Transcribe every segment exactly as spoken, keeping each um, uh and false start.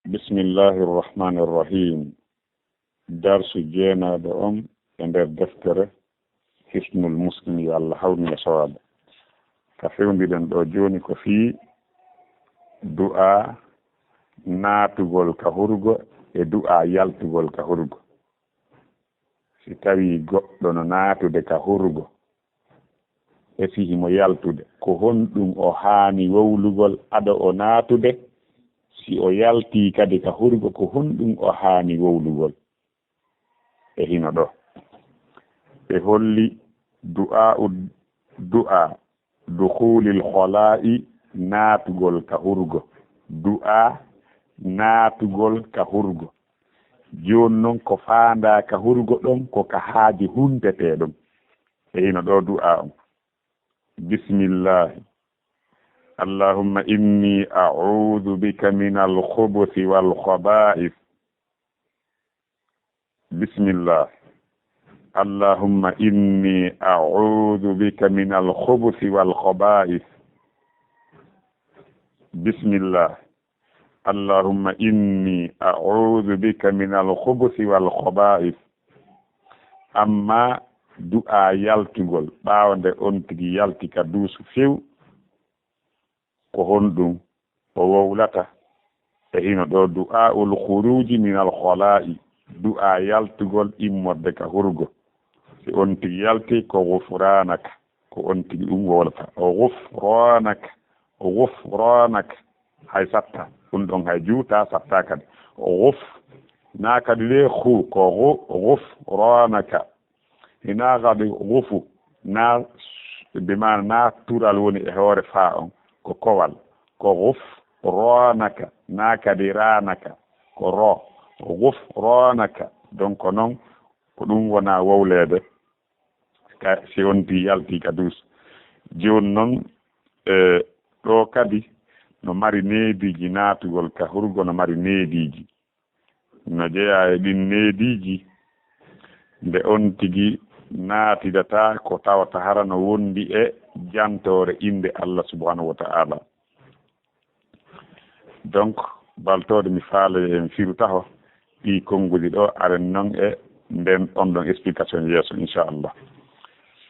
Bismillahi irrahmani irrahim. Darsu jeenaɗo on e nder deftere Hisnul Muslim, yo Allah hawnu e sowaade. Ka fewndiɗen ɗo jooni ko fii du'a naatugol ka hurgo e du'a yaltugol ka hurgo. Si tawii goɗɗo no naatude ka hurgo, e si himo yaltude, ko honɗum o haani wowlugol ado o naatude? Si o yaltii kadi ka hurgo, ko honɗum o haani wowlugol? E hino ɗo. Ɓe holli du'a u-, du'a dukhulil khala'i, naatugol ka hurgo. Du'a naatugol ka hurgo. Jooni non ko faandaa ka hurgo ɗon, ko ka haaji huntetee ɗon. E hino ɗo du'a on. Bismillahi. Allahumma inni a'udhu bika minal khubuthi wal khaba'ith. Bismillah. Allahumma inni a'udhu bika minal khubuthi wal khaba'ith. Bismillah. Allahumma inni a'udhu bika minal khubuthi wal khaba'ith. Amma du'a yaltugol, ɓaawo nde on tigi yalti ka duusu few, ko honɗum o wowlata? E hino ɗo du'aul khuruji minal khala'i, du'a yaltugol immorde ka hurgo. Si on tigi yalti, ko ghufranaka, ko on tigi ɗum wowlata. Ghufranaka, ghufranaka. Hay satta, ɗum ɗon hay juuta, satta kadi. Ghuf, na kadi le khu, ko ghu-, ghufranaka. Hina kadi ghufu, na, bi maana na tural woni e hoore faa on, ko kowal. Ko ghufranaka, na kadi ranaka, ko ro. Ghufranaka. Donc ko non, ko ɗum wona wowleede. Ka, si on ti yalti ka duus. Jooni non, e, ɗo kadi no mari neediiji, naatugol ka hurgo no mari neediiji. No jeyaa e ɗin neediiji, nde on tigi naatidata ko tawata hara no wondi e jantoore innde Allah subhanahu wa ta'ala. Donc, baltoode mi faala en firu taho ɗi konnguɗi ɗo, aren non e nden on ɗon explication yeeso, inchallah.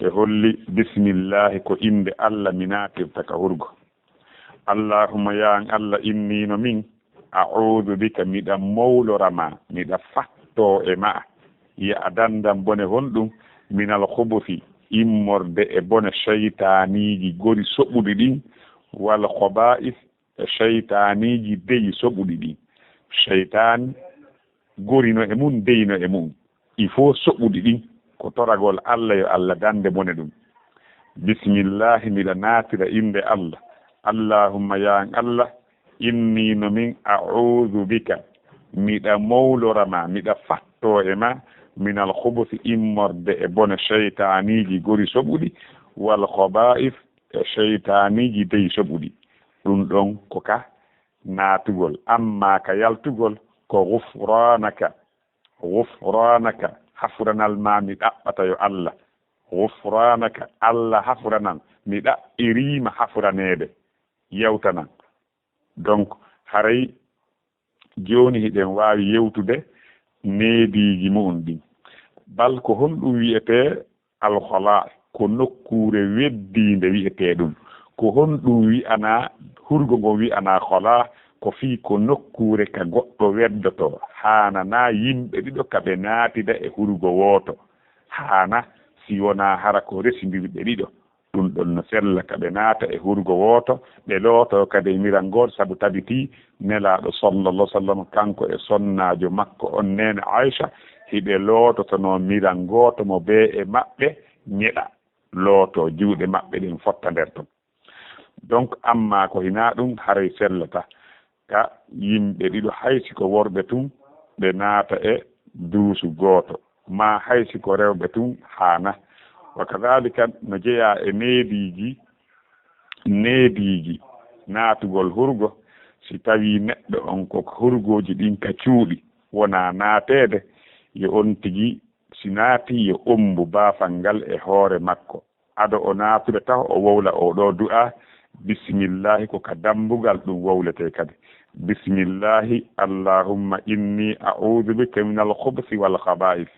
Ɓe holli, bismillahi, ko innde Allah mi naatirta ka hurgo. Allahumma, ya an Allah, inni no min, a'udhu bika, miɗa mowlora ma, miɗa fattoo e ma, ya a dandan bone honɗum, minal khubuthi, immorde e bone shaytaaniiji gori soɓuɗi ɗin, wal khaba'ith, e shaytaaniiji deyi soɓuɗi ɗin. Shaytaan gorino e mum, deyino e mum. Il faut soɓuɗi ɗin, ko toragol Allah, yo Allah dande bone ɗum. Bismillahi, miɗa naatira innde Allah. Allahumma, ya an Allah, inni no min, a'udhu bika, miɗa mowlora ma, miɗa fattoo e ma, minal khubuthi, immorde e bone shaytaaniiji gori soɓuɗi, wal khaba'ith, e shaytaaniiji deyi soɓuɗi. Ɗum ɗon ko ka naatugol. Amma ka yaltugol, ko ghufranaka, ghufranaka, hafuranal ma mi ɗaɓɓata yo Allah. Ghufranaka, Allah hafuranal, mi ɗaɓɓiriima hafuraneede, yawtanan. Donc, haray jooni hiɗen waawi yewtude neediiji mu'un ɗin. Bal ko honɗum wi'etee Al-Khala, ko nokkuure weddiinde wi'etee ɗum. Ko honɗum wi'anaa, hurgo ngon wi'anaa Khala? Ko fii ko nokkuure ka goɗɗo weddotoo. Haananaa yimɓe ɗiɗo ka ɓe naatida e hurgo wooto. Haana si wonaa hara ko resindirɓe ɗiɗo. Ɗum ɗon no sella ka ɓe naata e hurgo wooto, ɓe lootoo kadi e miral ngooto, sabu tabitii Nelaaɗo sallallahu alaihi wasallam, kanko e sonnaajo makko on, neene Aisha, hiɓe loototonoo miral ngooto, mo bee e maɓɓe nyeɗa, lootoo juuɗe maɓɓe ɗen fotta nder ton. Donc, amma ko hinaa ɗum, haray sellata ka yimɓe ɗiɗo, hay si ko worɓe tun, ɓe naata e duusu gooto, maa hay si ko rewɓe tun, haana. Wa kadhalika, no jeyaa e neediiji, neediiji naatugol hurgo, si tawii neɗɗo on ko hurgooji ɗin ka cuuɗi, wonaa naateede, yo on tigi, si naatii, yo ombu baafal ngal e hoore makko. Ado o naatude taho, o wowla oo ɗoo du'aa, bismillaahi, ko ka dambugal ɗum wowletee kadi. Bismillahi, Allahumma inni a'udhu bika min al-khubuthi wal khaba'ith.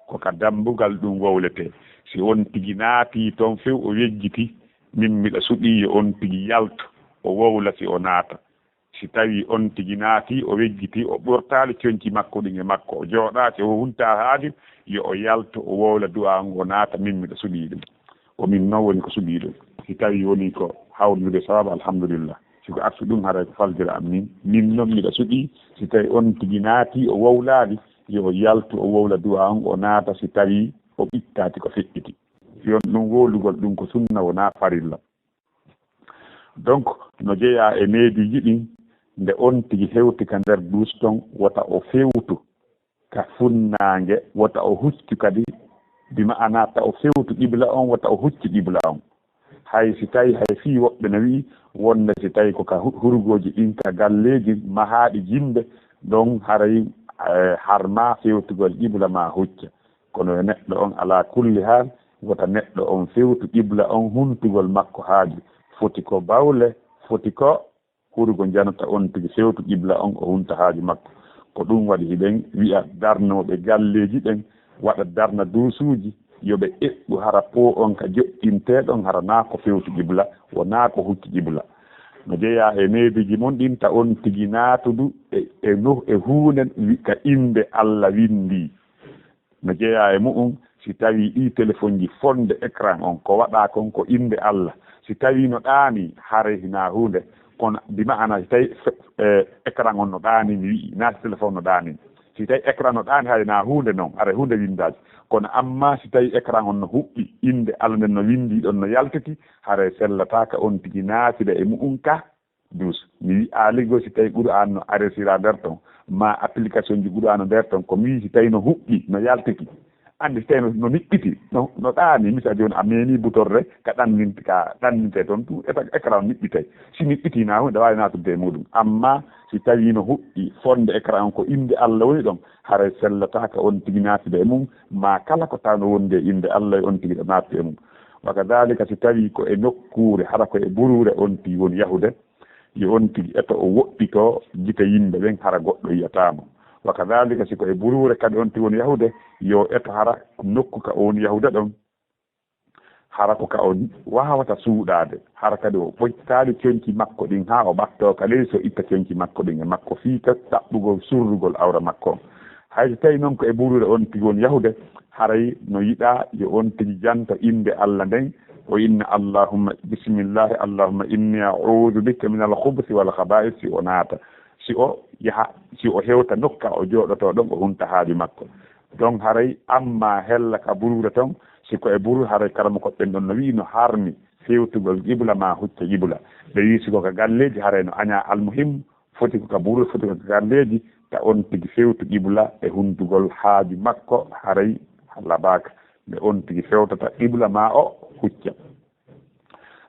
Ko ka dambugal ɗum wowletee. Si on tigi naatii toon few o wejjiti, min miɗa suɓii yo on tigi yaltu, o wowla si o naata. Si tawii on tigi naatii, o wejjiti, o ɓortaali conci makko ɗin e makko, o jooɗaaki, o huntaa haaju, yo o yaltu, o wowla du'aa on, o naata, min miɗa suɓii ɗum. Ko min noon woni ko suɓii ɗum. Si tawii woni ko hawrude sawaaba, alhamdulillah. Si ko artu ɗum, haray ko faldira am min. Min noon miɗa suɓii, si tawii on tigi naatii, o wowlaali, yo o yaltu, o wowla du'aa on, o naata, si tawii o ɓittaaki ko feƴƴiti. Si on ɗum wowlugol ɗum ko sunna, wonaa farilla. Donc, no jeyaa e neediiji ɗin, nde on tigi hewti ka nder duus ton, wota o fewtu ka funnaange, wota o huccu kadi, bi ma'ana ta o fewtu qibla on, wota o huccu qibla on. Hay si tawi, hay fii woɓɓe no wi'i wonde si tawi ko ka hu-, hurgooji ɗin, ka galleeji mahaaɗi jimbe, ɗon haray, eh, harma fewtugol qibla ma hucca. Kono yo neɗɗo on, alaa kulli haal, wota neɗɗo on fewtu qibla on huntugol makko haaju. Foti ko bawle, foti ko hurgo janata on tigi fewtu qibla on, o hunta haaju makko. Ko ɗum waɗi hiɗen wi'a darnooɓe galleeji ɗen, waɗa darna duusuuji, yo ɓe eɓɓu hara po on ka joɗɗintee ɗon, hara naa ko fewtu qibla, wonaa ko hucci qibla. No jeyaa e neediiji mon ɗin, ta on tigi naatudu e, e no, e huunde wi-, ka innde Alla winndii. No jeyaa e mu'un, si tawii ɗii telefonji fonde écran on, ko waɗaa kon ko innde Alla. Si tawii no ɗaanii, haray hinaa huunde, kono bi ma'ana si tawii fe-, e, écran on no ɗaanii, mi wi'i, naa si téléphone no ɗaanii. Si tawii écran no ɗaanii, haray hinaa huunde non, haray huunde winndaaki. Kono amma si tawii écran on no huɓɓi, innde Alla nden no winndii ɗon no yaltiti, haray sellataa ka on tigi naatida e mu'un ka duus. Mi wi'aali goo si tawii Qur'aan no aresiraa nder ton, maa application ji Qur'aan no nder ton, ko mi wi'i si tawii no huɓɓi, no yaltiti. Anndi si tawii no, no niɓɓiti, no, no ɗaanii, misal jooni a meemii butorde ka ɗanninte, ka ɗanninte ton, tu eta écran on niɓɓitay. Si niɓɓitii naa huunde, waawi naatude e muɗum. Amma si tawii no huɓɓi, fonde écran on ko innde Alla woni ɗon, haray sellataa ka on tigi naatude e mum, maa kala ko tawnoo wonde e innde Alla e on tigi ɗo naatude e mum. Wa kadhalika si tawii ko e nokkuure, hara ko e buruure on tigi woni yahude, yo on tigi eto o woɗɗitoo gite yimɓe ɓen, hara goɗɗo yi'ataa mo. Wa kadhalika si ko e buruure kadi on tigi woni yahude, yo eto hara nokku ka o woni yahude ɗon, hara ko ka o waawata suuɗaade, hara kadi o ɓoytaali conci makko ɗin haa o ɓattoo ka leydi, so itta conci makko ɗin e makko fii ka taɓɓugol surrugol awra makko on. Hay so tawii non ko e buruure on tigi woni yahude, haray no yiɗaa yo on tigi janto innde Alla nden, o inna, "Allahumma, bismillahi, Allahumma inni a'udhu bika min al-khubuthi wal khaba'ith," si o naata. Si o yaha, si o hewta nokka o jooɗotoo ɗon, o hunta haaju makko. Donc haray amma hella ka buruure ton, si ko e buruure, haray karamoko ɓen ɗon no wi'i no harmi fewtugol qibla maa hucca qibla. Ɓe wi'i si ko ka galleeji, haray no añaa. Almuhim, foti ko ka buruure, foti ko ka galleeji, ta on tigi fewtu qibla e huntugol haaju makko, haray labaaka. Nde on tigi fewtata qibla maa o hucca.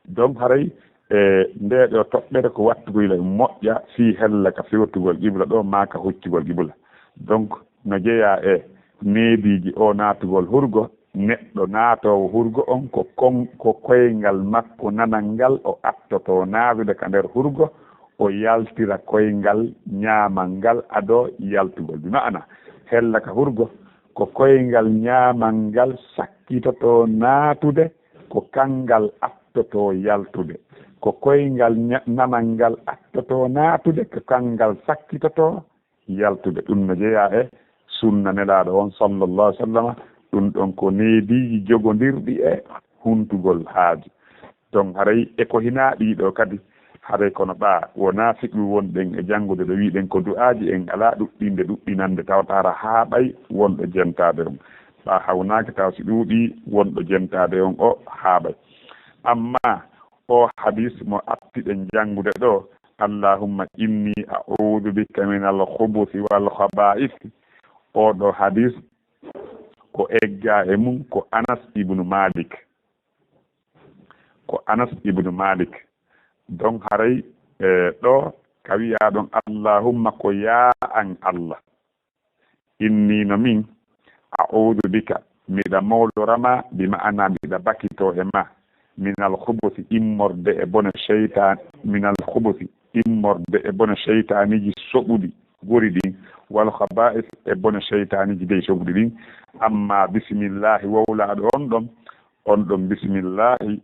Donc haray, e, ndee ɗoo toɓɓere ko wattugol e moƴƴa fii hella ka fewtugol qibla ɗoo maa ka huccugol qibla. Donc no jeyaa e neediiji o naatugol hurgo, neɗɗo naatoowo hurgo on ko kon-, ko koyngal makko nanal ngal o attotoo naatude ka nder hurgo, o yaltira koyngal ñaamal ngal ado yaltugol. Bi ma'ana, hella ka hurgo ko koyngal ñaamal ngal sakkitotoo naatude, ko kanngal attotoo yaltude. Ko koyngal ña-, nanal ngal attotoo naatude, ko kanngal sakkitotoo yaltude. Ɗum no jeyaa e sunna Nelaaɗo on, sallallahu alaihi wasallam. Ɗum ɗon ko neediiji jogondirɗi e huntugol haaju. Donc haray e ko hinaa ɗii ɗoo kadi, haray kono ɗaa wonaa fiɗu wonɗen e janngude ɗo wi'ɗen ko du'aaji en alaa ɗuɗɗinde ɗuɗɗinande, tawata hara haaɓay wonɗo jentaade on. Ɗaa hawnaaki taw si ɗuuɗii wonɗo jentaade on o haaɓay. Amma o hadis mo attiɗen janngude ɗoo, "Allahumma inni a'udhu bika min al-khubuthi wal khaba'ith." Oo ɗoo hadis ko eggaa e mum ko Anas ibnu Malik. Ko Anas ibnu Malik. Donc haray, e, ɗoo ka wi'aa ɗon, "Allahumma," ko yaa an Allah. "Inni," no min, "a'udhu bika," miɗa mawlora ma, bi ma'ana miɗa bakitoo e ma, "minal khubuthi," immorde e bone seytaan, "minal khubuthi," immorde e bone seytaaniji soɓuɗi gori ɗin, wal khaba'is e bone seytaaniji dey soɓuɗi ɗin. Amma bisimillahi wowlaaɗo on ɗon, on ɗon bisimillahi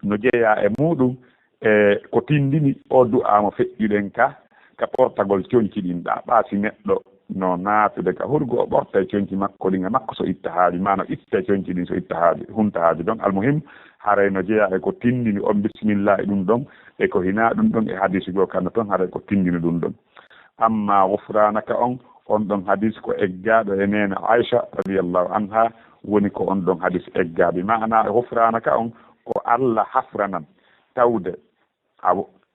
no jeyaa e muuɗum e ko tindini o du'a mo feƴƴuɗen ka, ka portagol conci ɗin ɗa. Ɓa si neɗɗo no naatude ka hurgo, o ɓorta e conci makko ɗin e makko so itta haaji, ma no itta e conci ɗin so itta haaji, hunta haaji ɗon. Almuhim, haray no jeyaa e ko tindini on bisimillahi ɗum ɗon, e ko hinaa ɗum ɗon e hadisi goo kano ton, haray ko tindini ɗum ɗon. Amma gufranaka on, on ɗon hadis ko eggaaɗo e neene Aisha radiyallahu anha, woni ko on ɗon hadis eggaaɓe. Maana gufranaka on ko Allah hafranan, tawde a,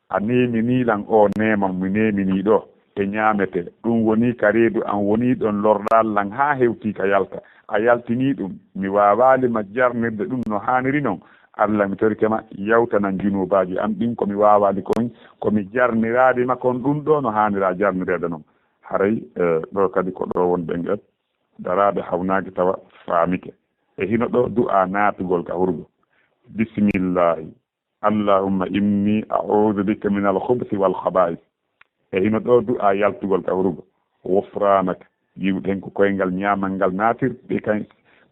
a neeminii lan o neema mi neeminii ɗo e ñaamete. Ɗum woni ka reedu an woni ɗon lorral lan haa hewtii ka yalta. A yaltinii ɗum, mi waawaali ma jarnirde ɗum no haaniri non. Allah, mi torike ma, yawtanan junuubaaji an ɗin ko mi waawaali kon, ko mi jarniraali ma kon ɗum ɗo no haanira jarnireede non. Haray, eh, ɗo kadi ko ɗo wonɗen e daraade hawnaaki tawa faamike. E hino ɗo du'a naatugol ka hurgo. Bismillahi. Allahumma inni a'udhu bika min al-khubuthi wal khaba'ith. E hino ɗo du'a yaltugol ka hurgo. Ghufranaka. Yiwɗen ko koyngal ñaamal ngal naatirte, kan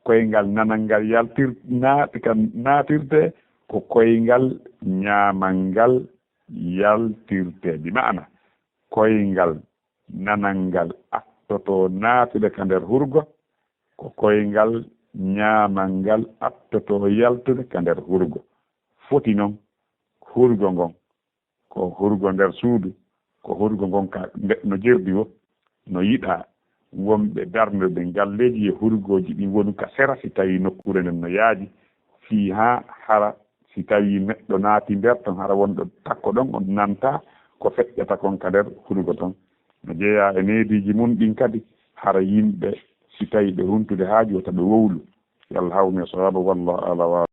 koyngal nanal ngal yaltir-, naat-, kan naatirte, ko koyngal ñaamal ngal yaltirte. Bi ma'ana, koyngal nanal ngal attoto naatude ka nder hurgo, ko koyngal ñaamal ngal attoto yaltude ka nder hurgo. Foti non, hurgo ngon ko hurgo nder suudu, ko hurgo ngon ka nde-, no jerdi wo, no yiɗa wonɓe darnude galleeji e hurgooji ɗin wonu ka sera, si tawi nokkuure nden no yaaji, fii haa hara si tawi neɗɗo naati nder ton, hara wonɗo takko ɗon on nanta ko feƴƴata kon ka nder hurgo ton. No jeyaa e neediiji mun ɗin kadi, hara yimɓe si tawi ɓe huntude haaju wota ɓe wowlu. Yo Allah hawnu e sawaaba, wallahu a'lam wa